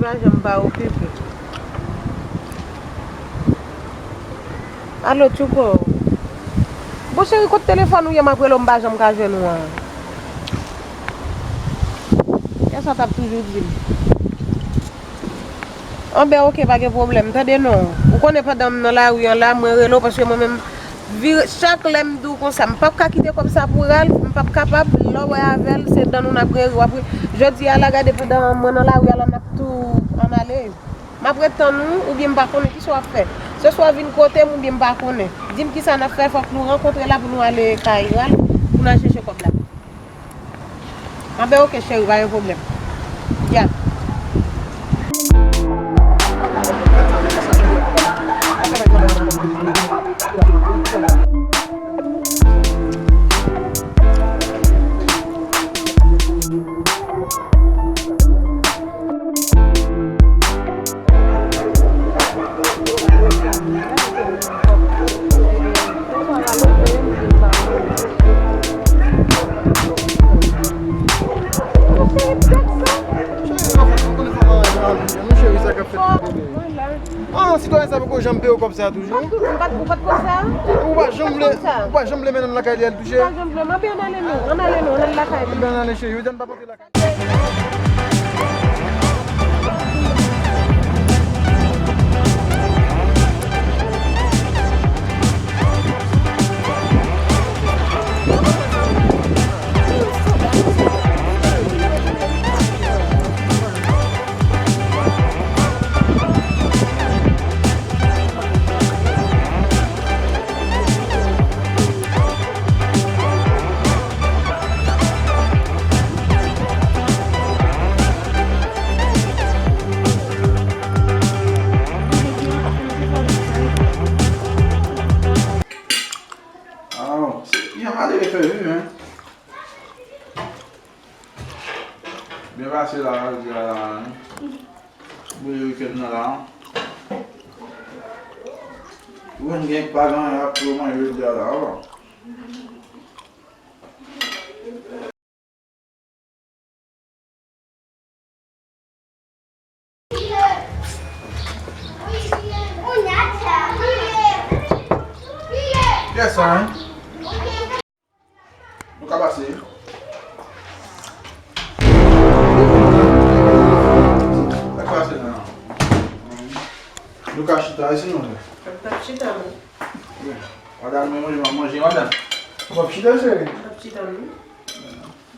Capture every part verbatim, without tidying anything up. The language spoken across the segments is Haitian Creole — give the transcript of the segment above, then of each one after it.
Pa janm pa okipe. Alo, Tchouko. Bon, cheri, kot telefòn ou ye? M ap rele w, m pa janm ka jwenn ou an. Kiyès ou t ap toujou di m? Anben, oke, pa gen pwoblèm. Tande non. Ou konnen pandan m nan lari an la, mwen rele w paske mwen menm, vire, chak lè m di w konsa, m p ap ka kite kòb sa pou Ralph, m p ap kapab. Lè w wè avè l, se dan nou n ap rere, w ap ri. Jodi a la, gade, pandan mwen nan lari a la, n ap tou ann ale. M ap ret tann ou, oubyen m pa konnen kisa w ap fè. Se swa vin kote m oubyen m pa konnen. Di m kisa n ap fè, fòk nou rankontre la pou nou ale kay Ralph, pou n al chèche kòb la. Anben, oke, cheri, pa gen pwoblèm. Ya. Ah, sitwayen sa poko janm peye w kòb sa toujou? Ou pa janm vle, ou pa janm vle mennen l lakay li al touche? Ou pa janm vle, m ap ann ale non, ann ale non, ann al lakay li. Ann ale cheri, jodi a n p ap antre lakay. Ah, se byen malere fè wi, men. Byen pase la, jodi a la, wi. Byen wikenn nan la. Ou menm gen pa gen anyen ap pou manje jodi a la, wi. Kiyès sa, hein? Nou ka pase. Sa k pase la? Nou ka chita isi, non? M p ap chita, non. Madanm, mwen manje, m ap manje, madanm. Ou p ap chita, cheri? M p ap chita, non. M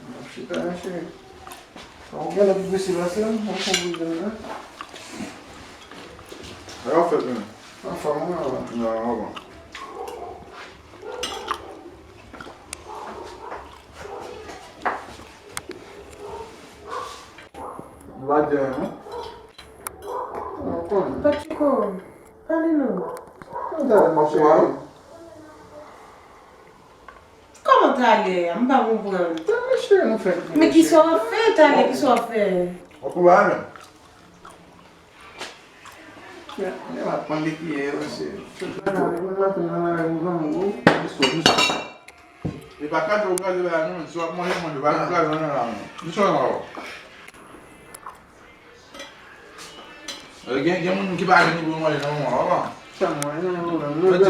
p ap chita, cheri. Ou gen lòt ki prese pase m, mwen konn pou jwenn la. Sa yo fèt menm. Anfòm, wi, wi. Nan, anvan. Nou pa di anyen, non? Patchouko, pale non. Mwen ta mache. Kòman talè a? M pa konprann. Talè, cheri, nou fè. Men kisa w ap fè talè? Kisa w ap fè? W ap pran bagay menm. Men, men, m ap pran de kiyè yo, se. Mwen maten nan lari, mwen granmoun. Doucement, doucement. E pa kraze, ou kraze bagay nou, men si w ap manje, manje, pa kraze nan la, non. Doucement, non. Gen, gen moun ki pa gen nivo manje nan moman, papa. Sa mwen, nan moman. Mwen di,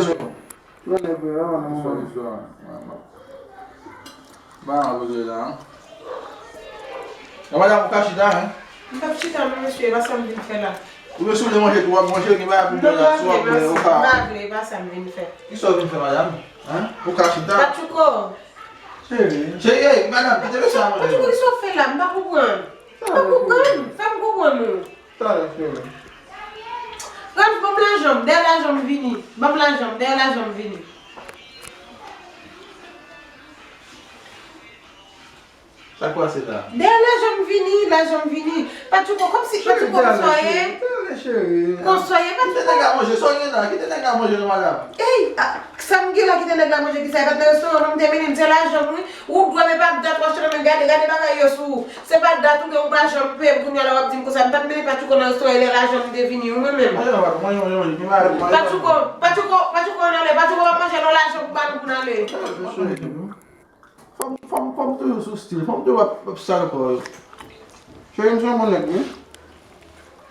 mwen lè vre, papa, nan moman. Ba, an poze la, hein. Yon madanm ou ka chita, hein? M p ap chita, non, mesye, e pa sa m vin fè la. Ou vle si w vle manje tou, w ap manje, gen bagay pou w bwè la, si w ap bwè, ou ka. Non, non, m pa vle, e pa sa m vin fè. Kisa w vin fè, madanm? Hein? Ou ka chita? Patchouko. Cheri. Cheri, ey, madanm, kite mesye a manje. Patchouko, kisa w fè la? M pa konprann. M pa konprann. Fè m konprann, non. Talè, cheri. Ralph, ban m lajan m, dèyè lajan m vini. Ban m lajan m, dèyè lajan m vini. Sa k pase la? Dèyè lajan m vini, lajan m vini. Patchouko, kòmsi, Patchouko, konsa w ye? Talè, cheri. Konsa w ye, Patchouko? Kite nèg la manje, sa w gen la? Kite nèg la manje non, madanm. Ey, a, sa m gen la kite nèg la manje, kisa? E pa t nan restoran non m te mennen l, se lajan m, wi. Ou dwe, men pa dat w achte nan men, gade, gade bagay yo sou ou. Se pa dat ou gen, ou pa janm peye m, kounye a la w ap di m konsa. M pa t mennen Patchouko nan restoran, e lè lajan m te vini, ou mwen menm. Manje non, manje, manje, manje. Patchouko, Patchouko, Patchouko, ann ale, Patchouko, w ap manje non, lajan pou ba nou pou n ale. Fò m, fò m, fò m toujou sou stil. Fò m toujou ap, ap sal kò yo. Cheri, m se yon bon nèg, wi.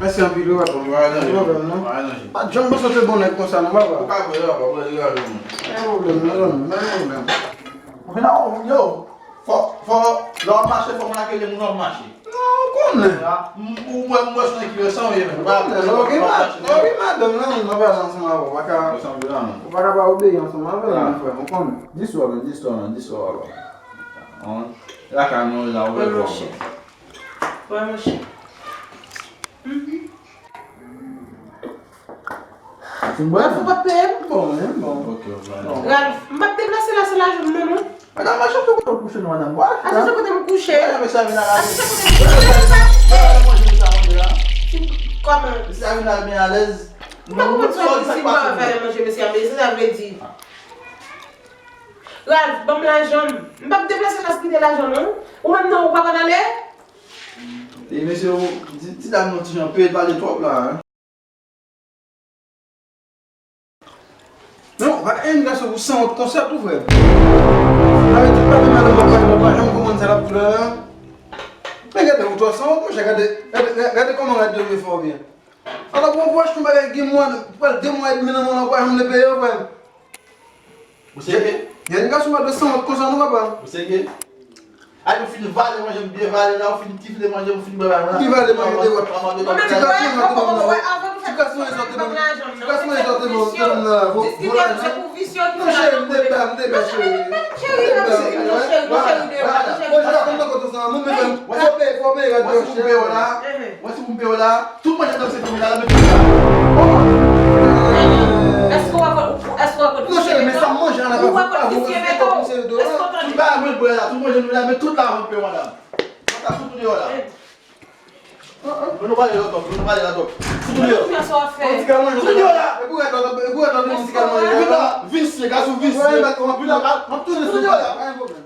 Mèsi anpil wi, patwon. Pa gen pwoblèm non. Pa janm panse w te bon nèg konsa non, papa. Pa gen pwoblèm non, zanmi, pa gen pwoblèm. Ou vin a yo, fò, fò, lè w ap mache, fò moun ak ede moun w ap mache. Non, ou konnen. Ou wè, m wè sou nèg ki wè san w ye menm. Ou konnen, lè w gen madanm nan, moun nan pale ansanm avè w, ou pa ka, ou pa ka pa obeyi ansanm avè l, mon frè, ou konnen. Di sou a, di sou a, di sou a. Lakay nou la, ou wè. Wè, monchè. Wè, monchè. Fin bwè? Ralph, ou p ap peye m? Bon, men bon. Ok, ok. Ralph, m p ap deplase la, se lajan m nan, non. Madanm, mwen chante kote w kouche, non, madanm. Wè, a se kote m kouche. Wè, mesye a vin al alèz. A se kote m kouche. Wè, manje mesye a manje la. Kòman? Mesye a vin al byen alèz. M pa konprann sa w di si m pa fè manje mesye a, men se sa vle di. Ralph, ban m lajan m. M p ap deplase la, se kite lajan, non. Ou menm, non, ou pa konn ale? E mesye, ti, ti dam nan ti jan peye pale twòp la, hein. Non, pa ka yon gason pou sanwont konsa tou, frè. Avè tout pale madanm nan, pa janm konprann sa l ap di la. Men gade, ou twò sanwont, monchè, gade, gade, gade kòman rad yo vle fè w byen. Alò, pou w achte yon bagay gen mwa, pral de mwa edmi nan men w, ou pa janm vle peye, frè. Ou serye? Gen gason pa dwe sanwont konsa, non, papa. Ou serye? Ay, ou fin vale manje m byen vale la, ou fin tifle manje m, ou fin bwè bagay la. Ki vale manje de wòt? Ti gason e sòti ban m, ti gason e sòti ban m, ti gason e sòti ban m, ban m nan la, vo, vo lajan. Non, cheri, m te ba, m te ba, cheri. M te ba, cheri. Bon, jis konn nan kote sa, mwen menm, fò peye, fò peye rad yo, cheri. Mwen si m peye w la, tout manje nan se fini la, la, men tout la. Èske w wè, èske w wè kote misye meto? Non, cheri, men sa m manje a la, pa pou, pa pou, pa pou misye meto. Èske w tande? Tout bagay mwen bwè la, tout manje nou la, men tout la, mwen peye, madanm. Mwen ta fouti w deyò la. Bon, nou pale la, tonton, nou pale la, tonton. Fouti w deyò. Fouti w deyò la. E pou rete, e pou rete, e pou rete, visye, gason visye. Vin la, m ap tounen sou ou la, pa gen pwoblèm.